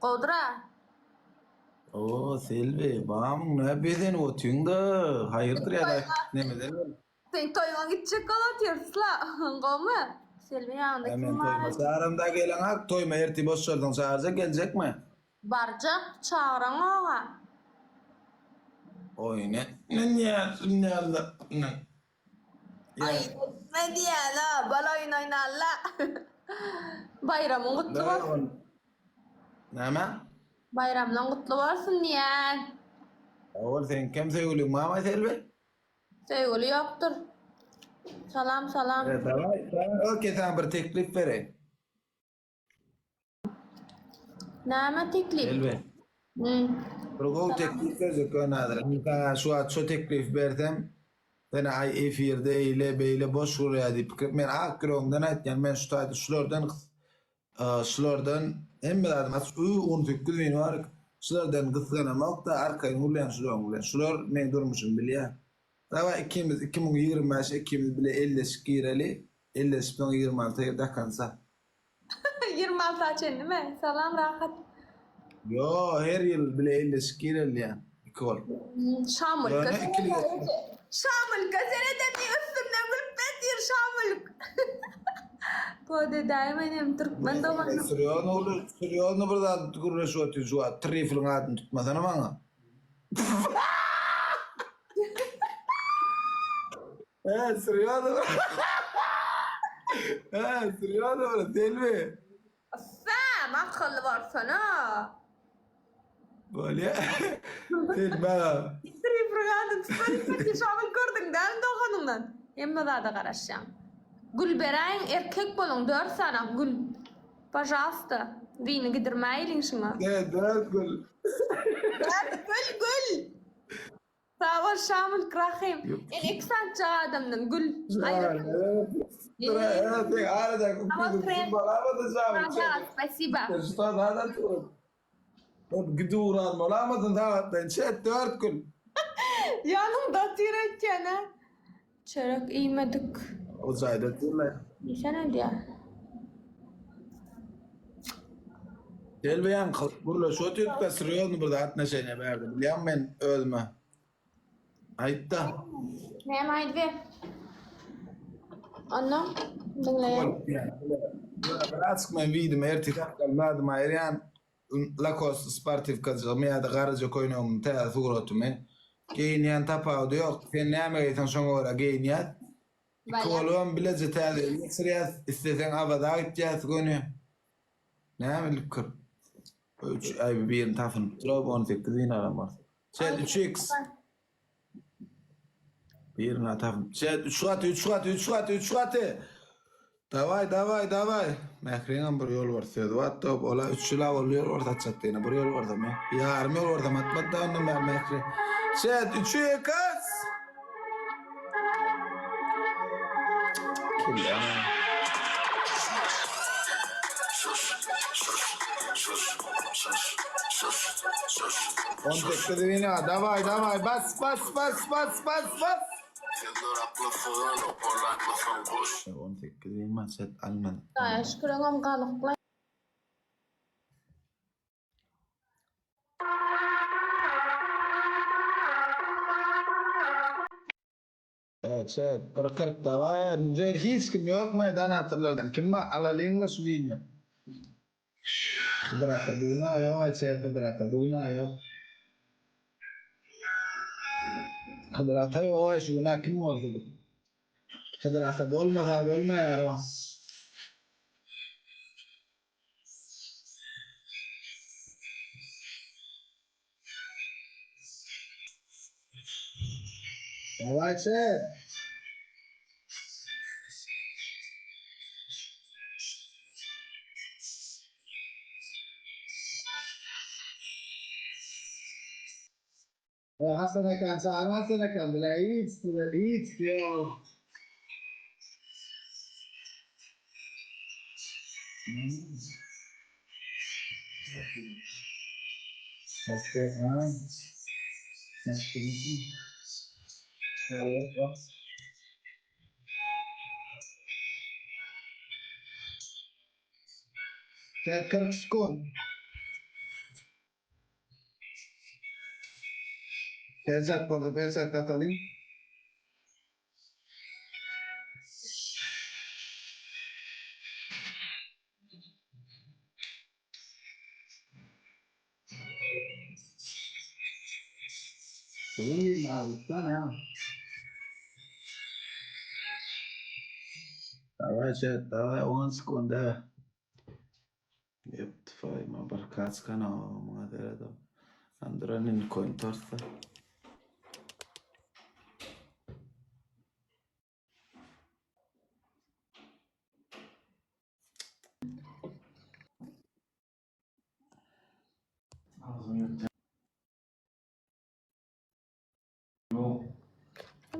Gowdyra. Oo Selbi, bamyň nä bezenip otyň-da, haýyrdyr ýa-da nemeden bol. Seň toýuňa gitjek bolup otyrys-la, gowmy? Selbi ýanynda Ä kim men bar? toýuma çagyramda geleňak, toýuma ertir boş bolsaň çagyrjak, geljekmi? Barjak, çagyraňok-a. Oý, ne, ne, ne, ne, ne. Aý, ne diýýän-a, bal oýun oýnalla. Baýramyň gutly bolsun. Näme? Baýramyň gutly bolsun diýýän. Sag bol, seňkem söýgüliň barmy Selbi? Söýgüli ýokdur. Salam, salam. E, daway, okey, saňa bir teklip bereýin. Näme teklip? Elbet. Hmm. Bir gowy teklip berjek ýöne häzir. Indi saňa şu wagt şu teklipi bersem, sen aý efirde eýle beýle boş gürýär diýip pikir men ak ýüregimden aýtýan men şu taýda şulardan şulardan hemme zadym açyk ü 18 bin bar şulardan gysganamok-da arkaýyn gürleýän şularyň bilen. Şular meň durmuşymy bilýär. Dawaý ikimiz 2025 ikimiz bile elleşip gireli. Elleşip soň 26 gir do konca. 26 çenlimi? Salam rahat. Yo her ýyl bile elleşik girelýän. Iki bolup. Şamulka Ýöne ikili geçmek. Şamulka seredem üstümden gülüp betir Şamulk. Kod edäý menem türkmen doganym. Serýozny gürle, serýozny bir zat gürleşip otyr şu wagt. Trifliň adyny tutmasana maňa. He, serýozny. He, serýozny bir, Selbi. Ussam akylly bolsana. Bolýa. Selbi. Trifliň adyny tutmadyk Şamul gördüň dälmi doganyňdan? Hemme zada garaşýaň. Gül beräýiň erkek boluň dört sany gül. Pažalsta. Wini gidirmäýeliň şuňa. Ne, dört gül. Dört gül gül. Sag bol Şamil Rahym. Ene iki sanjak adamdan gül. Spasiba. Gidip bolamadyn sagatdan çet dört gül. Ýanymda otyr öýtýän-ä. Çörek iýmedik. O jaýda otyrlar. Diýsene diýýär. Selbi ýaňky gürleşip otyrdyk-da serýozny bir zat отношение berdi. Bilýäňmi men özüme. Aýt-da. Näme aýdyber. Onda diňleýän. Birazjyk men widim ertir sakgalymy adymy aýyrýan. Lacoste sportiwkajygymy ýa-da garaja köýnegimi täze suratymy geýinýän tapawudy ýok. Sen näme geýseň şoňa görä geýinýäs. Iki bolubam bileje täze ýyl geçirýäs. Isleseň Awaza gitýäs göni. Näme bilip kir. Üç aý birini tapynypdyr 18 bin alan bolsa. Sen 3x. Birini tapyp. Sen 3 gaty 3 gaty 3 gaty 3 gaty. Daway daway daway. Mähriňem bir ýol bar sözi bar da ola 3 ýyla boldy ýol bar satjak diýene bir ýol bar da Ýarym ýol bar da atmady da ondan bäri Mähri. Sen 3 x. 18 wina, daway daway bas bas bas bas bas bas. 18 win maçet almadyk. Hudaýa şükür öňem galykly. Evet, evet. Bir 40 daway. Indi hiç kim ýokmy donatorlardan? Kim bar? Alalyňmy şu wini? Hydyr ata duna ýok, aýçe Hydyr ata duna ýok. Hydyr ata ýok, şu günä kim boldy? Hydyr ata bolmasa bolmaýar o. Dawajcie! Hasan eken, çagyr Hasan eken, bile hiç, bile hiç ýok. Sen 40 sekund. Perçat bolsa perçat satalyň. Daway chat, daway 10 sekunda. Ýep tfaýma bir kaçkana muňa seredip. Andyra nin koýun torsa.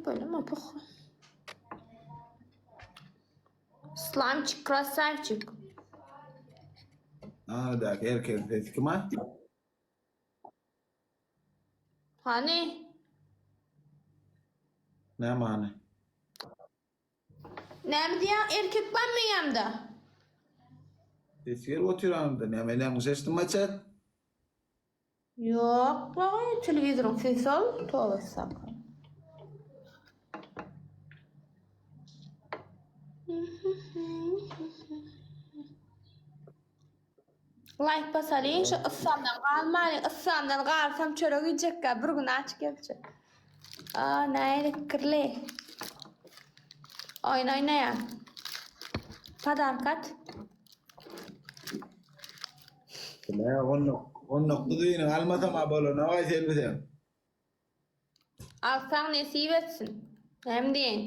Bolama pohuý. Slamçik krasavçik. Aradaki erkegiň sesi kim a? Hany? Näme hany? Näme diýýäň erkek barmy meýamda? Ses gelip otyr anymda. Näme ýalňyş eşitdim chat? Ýok bagy telewizoryň sesi ol toba estagfurullah. Laýk basalyň şu yssamdan galmalyň yssamdan galsam çörek iýjekkä bir gün aç gezjek. A nähili pikirli. Oýun oýnaýan. Podarka at. Bile onluk onluk gyzyny almasam a bolanok aý sen bilen. Alsaň nesip etsin. Näme diýeýin.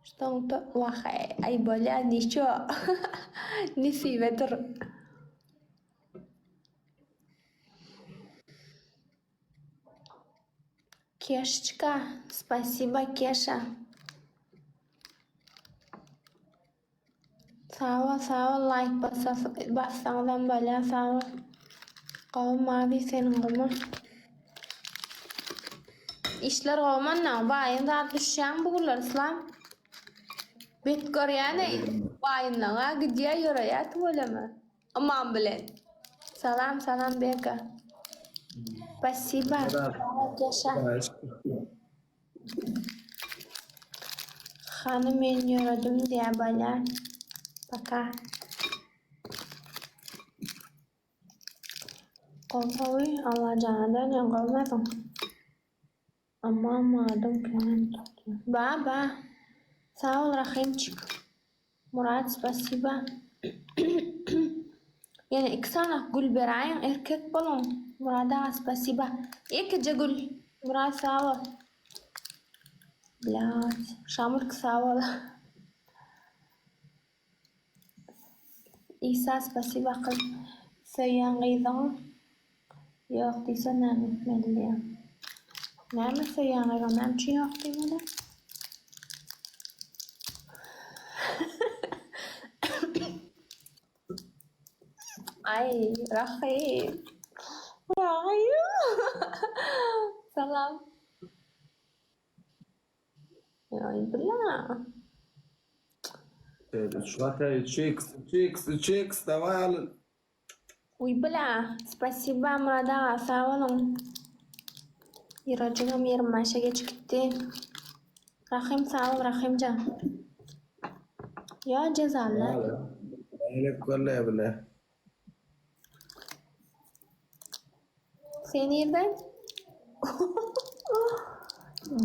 Ştoňda wahaý aý bolýa niço. Nesibedir. Keşçka, spasiba Keşa. Sag bol sag bol laýk bassaňyzam bolýa sag bol. Gowy mawy seniň gowmy. Işler gowmy onda baýyň zat düşýäňmi bu günler Yslam. Bet görýäneý baýynlaňa gidýä ýöreýä tüweleme. Ymam bilen. Salam salam Beka. Spasiba. Ýaşa. Hany men ýöredim diýä bolýa. Paka. Gowy gowy Allajana dönýän gowmadyň. Aman madym kän tutdy. Ba ba. Sag bol Rahymçik. Murat spasiba. Ýene iki sanak gül beräýiň erkek boluň. Murat aga spasiba. Ýekeje gül. Murat sag bol. Blýat. Şamurk sag bol. Isa spasiba gyz söýýän gyzyň ýok diýse näme etmeli diýýär. Näme söýýän gyzyň näme üçin ýok diýmeli? Aý Rahym. Rahym. Salam. Aý bla. Üç gata 3x 3x 3x daway al. Uý bla. Spasiba Myrat aga sag boluň. Ýürejigim 25-e geçip gitdi. Rahym sag bol Rahymjan. Ýa jezaly. Gerek görle bile. Sen nirden?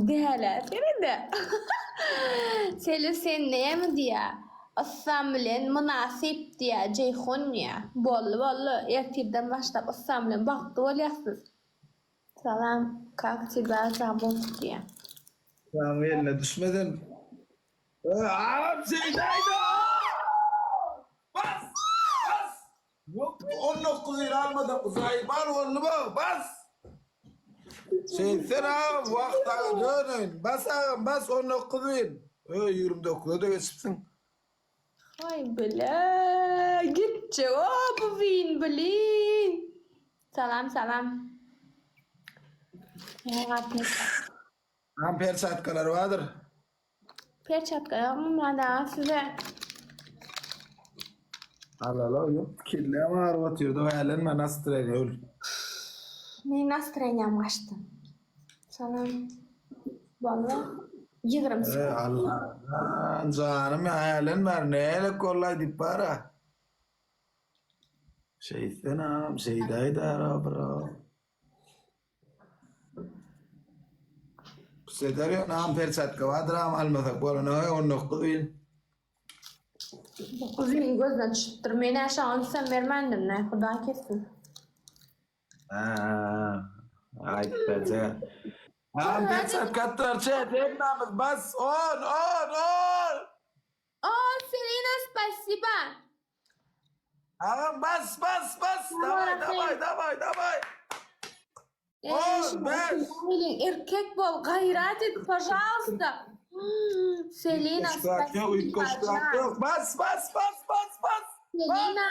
Dälä serede. Seli sen näme diýä? Yslam bilen mynasyp diýä Jeýhun diýä. Boldy boldy ertirden başlap yslam bilen bagtly bolýassyz. Salam kak tebya zabut diýä. Salam eline düşmeden. Agam şeýdäýdä. Bas! Bas! Ýok, 19 ýyl almadyk zaýbal boldy bu. Bas! Şeýtsen agam wagt aga döneýin. Bas agam bas 19 ýyl. Öý 29-a-da geçipsiň. Haý bile gitjek o bu win blin. Salam salam. Agam perçatkalar bardyr. Perçatka ýokmy Myrat aga size? Alala ýok kelläm agyryp otyrdy älenme nastroýeniýa öl. Meň nastroýeniýam gaçdy. Salam. Walla 20 E, sekund. Allah'tan janym ya hälen bäri nälik bollaý diýip bara. Şeýtsenem, şeýdäýdära bro. Pseder ýöne am perçatka bardyr am almasak bolany 19 bil. 9 ýyl gözden düşüpdir. Men-ä şoňa ünsem bermändim ne, Hudaý kessin. Ha, aýt berje. Am perçatka atdylar çet, hemmämiz bas 10 10 10. O, Selina, spasiba. Agam bas bas bas. Tamam, Daway daway daway daway. On, beş. Erkek bol, gaýrat et, pažalsta. Hmm, Selina, Üç yok, spasiba. üç yok. Bas bas bas bas bas. Selina.